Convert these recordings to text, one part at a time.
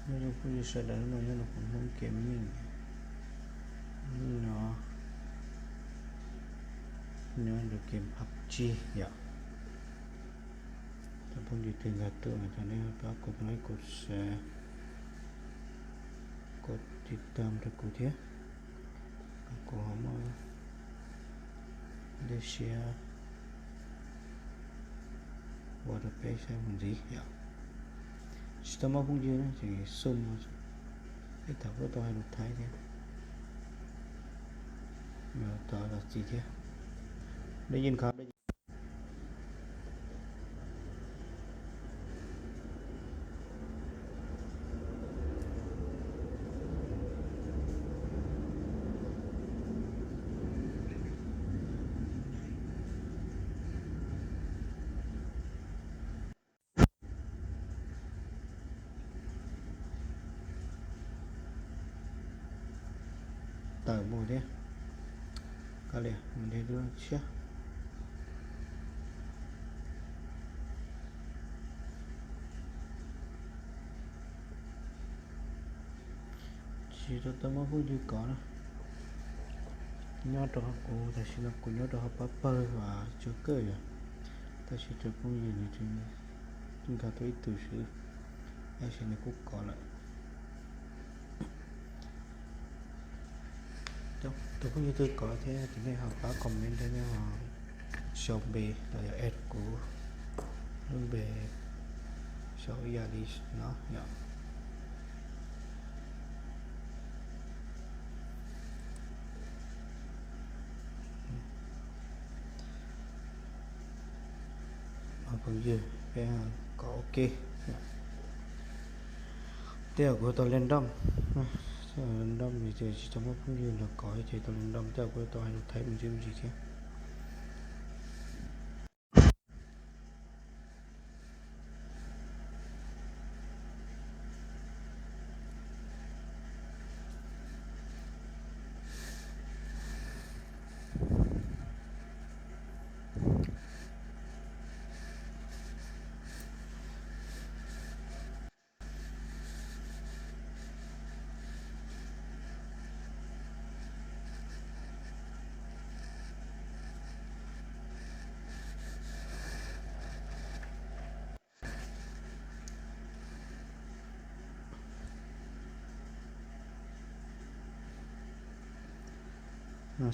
Nyob zoo phooj ywg sawv daws, hnub no nyob rau kuv Hmoob Gaming no, nyob rau game PUBG yom. Cov phooj ywg twg nkag tuaj mas thov nej pab kuv like, kuv share, kuv tiv tam rau kuv thiab. Kuv ho muaj dej siab ua rau peb saib mus ntxiv yom. Tsis tau muaj phooj ywg na ces xum, ib thaum kuj tau hais lus Thaib thiab, tau los txiv thiab. Dej yeej kho. Tawm mus thiab. Koj liam mus nrhiav lub tshiab. Tsis tau tau muaj phooj ywg kov na. Nyob rau kuv tam sim no kuv nyob rau hauv pab pawg uas tsav kawg yom, tab sis cov phooj ywg nws tseem nkag tau ib tug xwb, tab sis nws kuj kov lawm. Tus phooj ywg twg kov thiab ces nej ho pab comment thiab nej ho sau npe los yog add kuv lub npe sau ib yam li no yom. Phooj ywg peb kov ok. Tej zaum kuv tau random, random ces tsis tau muaj phooj ywg nrog kov ces tau random, tej zaum kuv tau hais lus Thaib me ntsis me ntsis thiab.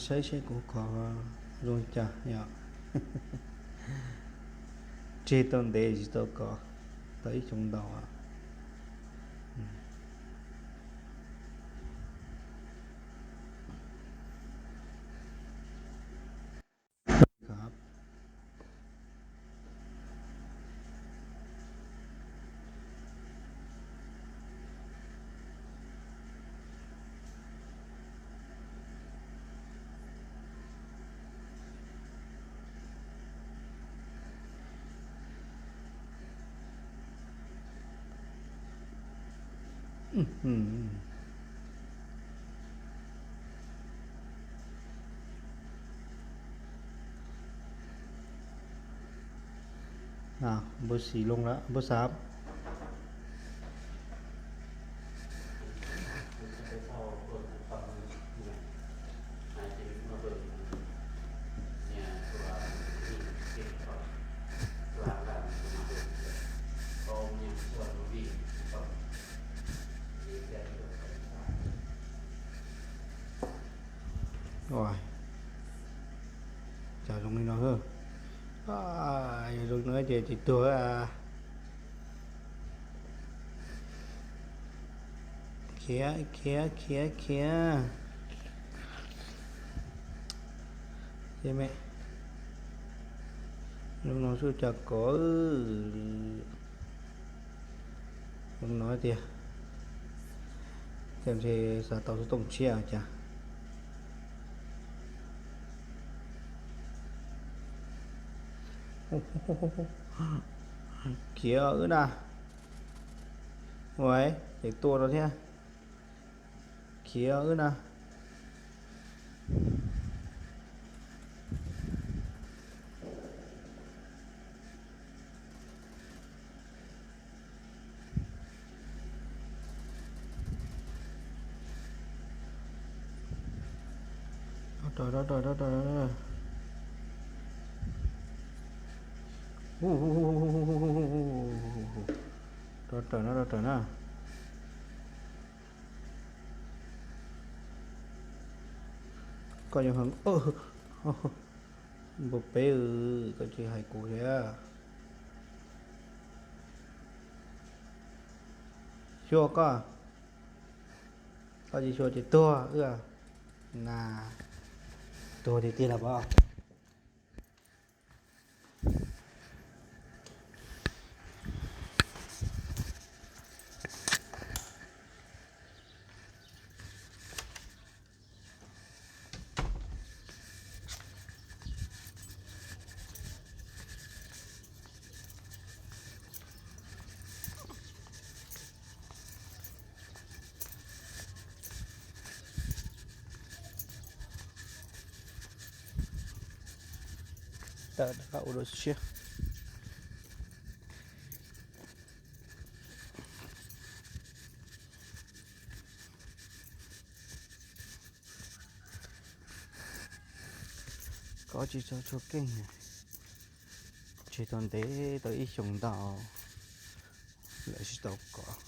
Saib seb kuv kov zoo cas yom. Tseg tau ntev tsis tau kov, tau ib xyoo ntau. Npawb xis loo lawm, npawb xav. Ua, cas zoo li no, yog zoo li no ces tsis tuag. Khiav, khiav, khiav, khiav. Ces me, zoo no xwb cas kov. Zoo no tiag, ces ntshe xav tau xov tooj tshiab cas. Khiav wb na. Ua, ces tua rau thiab. Khiav wb na. Rau, rau, rau, rau, rau. Rau raws na, rau raws na. Koj yuav heev npaum peb, koj tsis hais kuv thiab. Xyuas koj, koj tsis xyuas ces tuag wb. Na, tuag tiag tiag los pab. Tawm rov qab ua dua tshiab. Kov tsis tau tshua keej, tseg tau ntev tau ib xyoos ntau lawm tsis tau kov.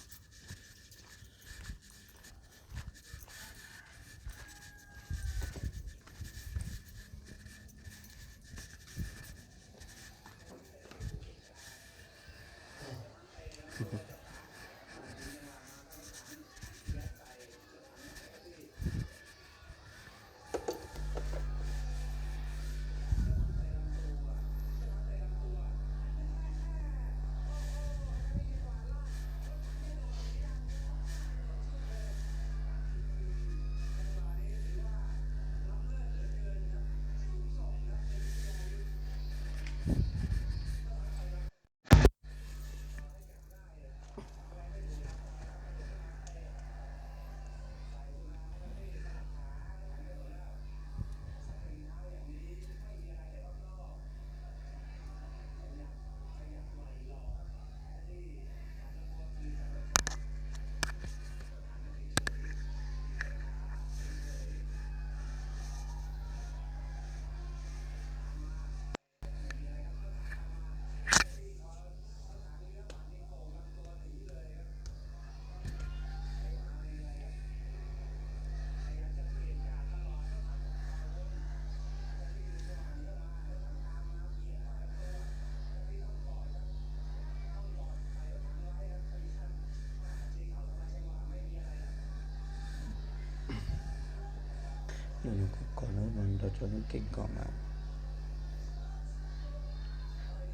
Nyuam nyuam kuv kov na, nrog cov lub keeb kov mas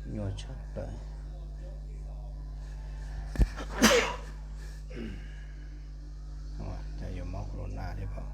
nyuaj tshaj plaws. Cas yuav mob corona thiab pom.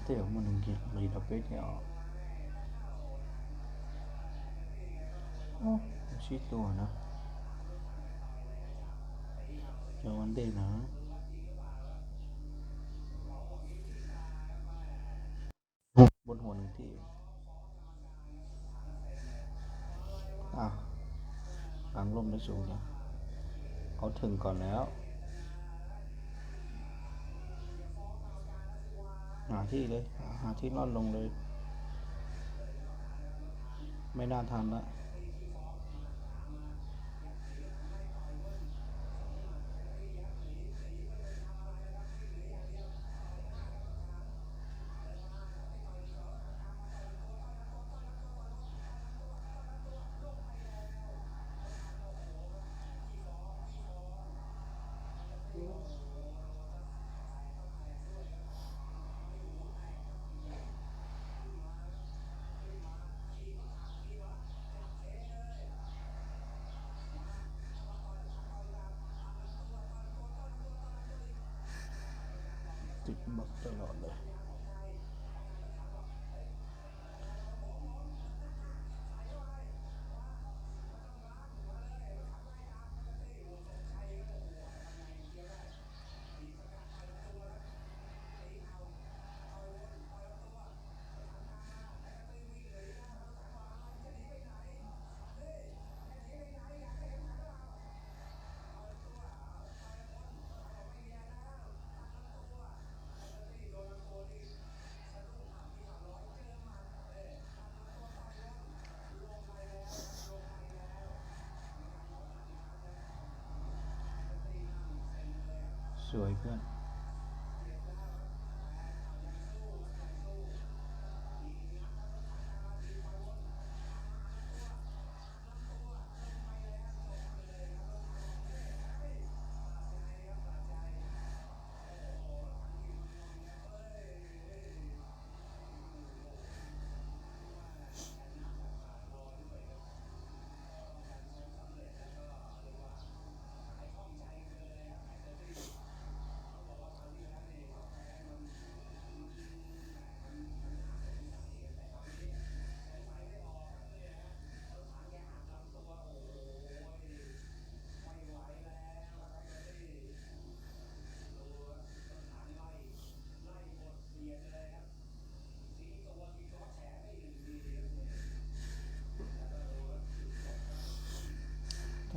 Tej zaum muaj neeg nqis los peb thiab os. Sib tua na, cov ua ntej na. Mới dùng nhỉ? Có thừng còn đấy. Hả thi đấy, hả thi nó lùng đấy. Mấy na than đó. Tịt bật trở lại đây.สวยเพื่อน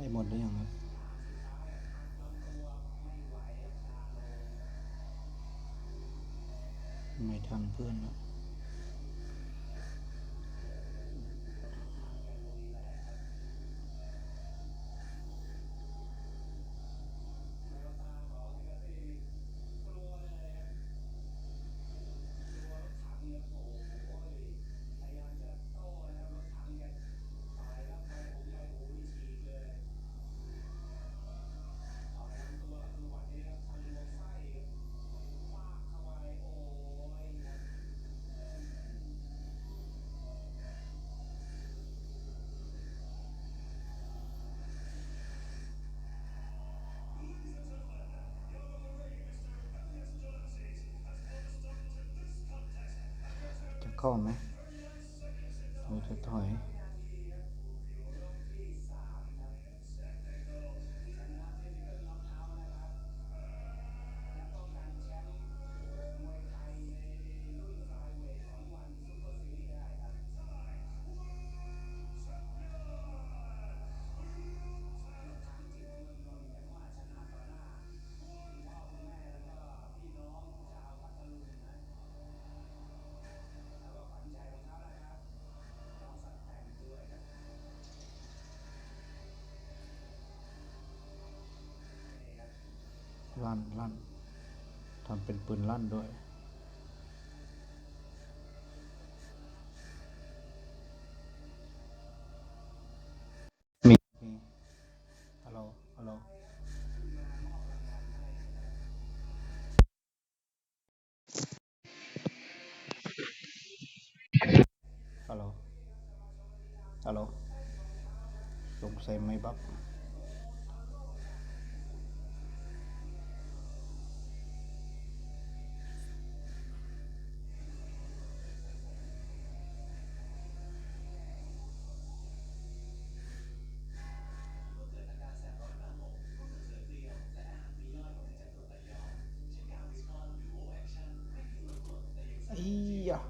ใกล้หมดหรือยังครับ ไม่ทันเพื่อนแล้ว จะเข้าไหม หรือจะถอย ลั่น ลั่น ทำเป็นปืนลั่นด้วย มี มี ฮัลโหล ฮัลโหล ฮัลโหล ฮัลโหล สงสัยไม่บัฟ ไอ้ยะ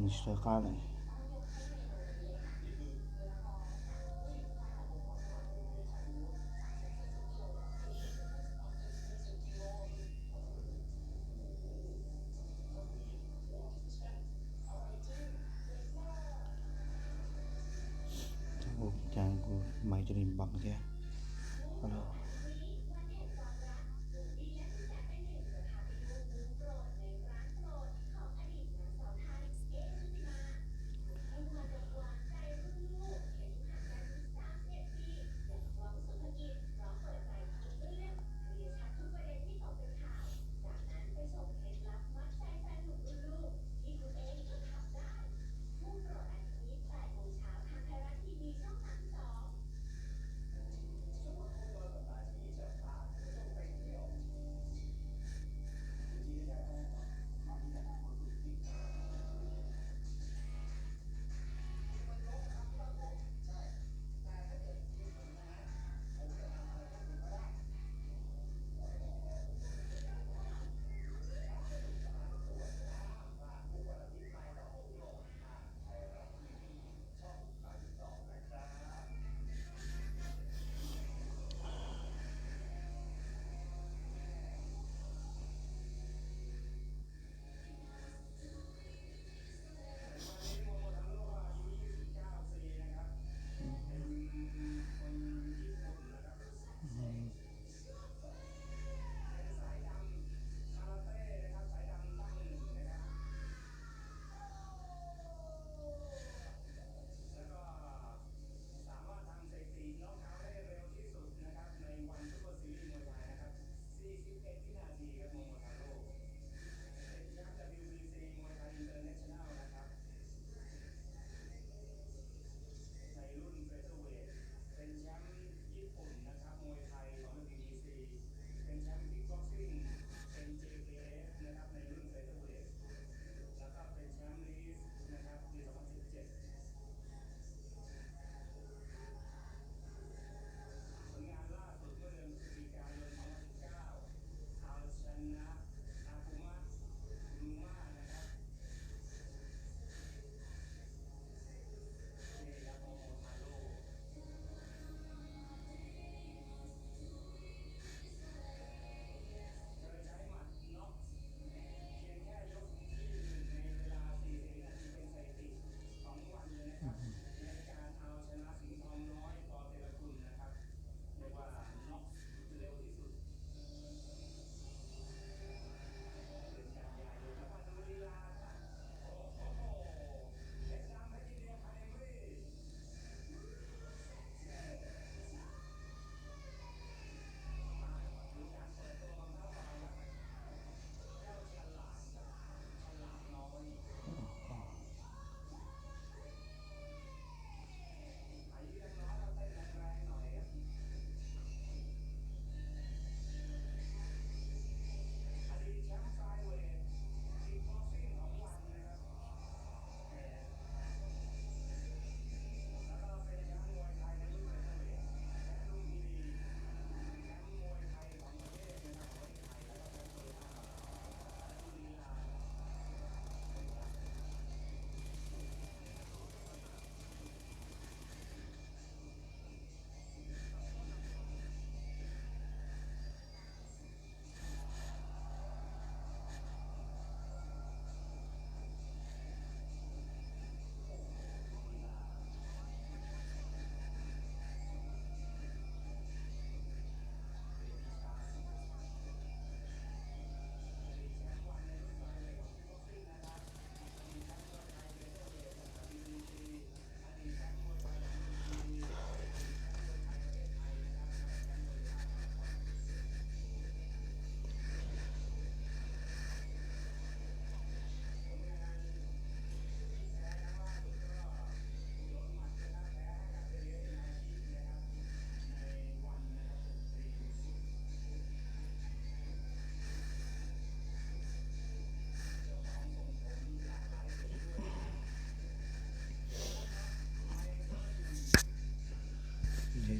Tsis tau qab lawm. Cas kuv maiv cia li npam thiab.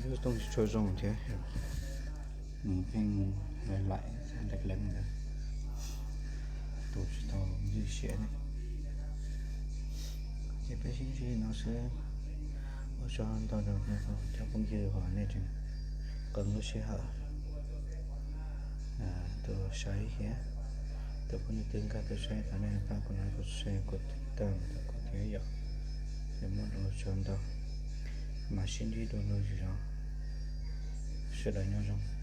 Yus tooj tsis tshua zoo thiab, nws pheej laim laim deb lees ntawd, tus tsis tau ncig siab ne. Peb sib ntsib no xwb, ua tsaug ntau rau cov phooj ywg uas nej tseem qee lub sij hawm tuaj saib thiab. Tus phooj ywg twg nkag tuaj saib tau nej pab kuv like, kuv share, kuv tiv tam rau kuv thiab yom. Es muaj lus ua tsaug ntau, mam sib ntsib dua lwm zaus, sawv daws nyob zoo.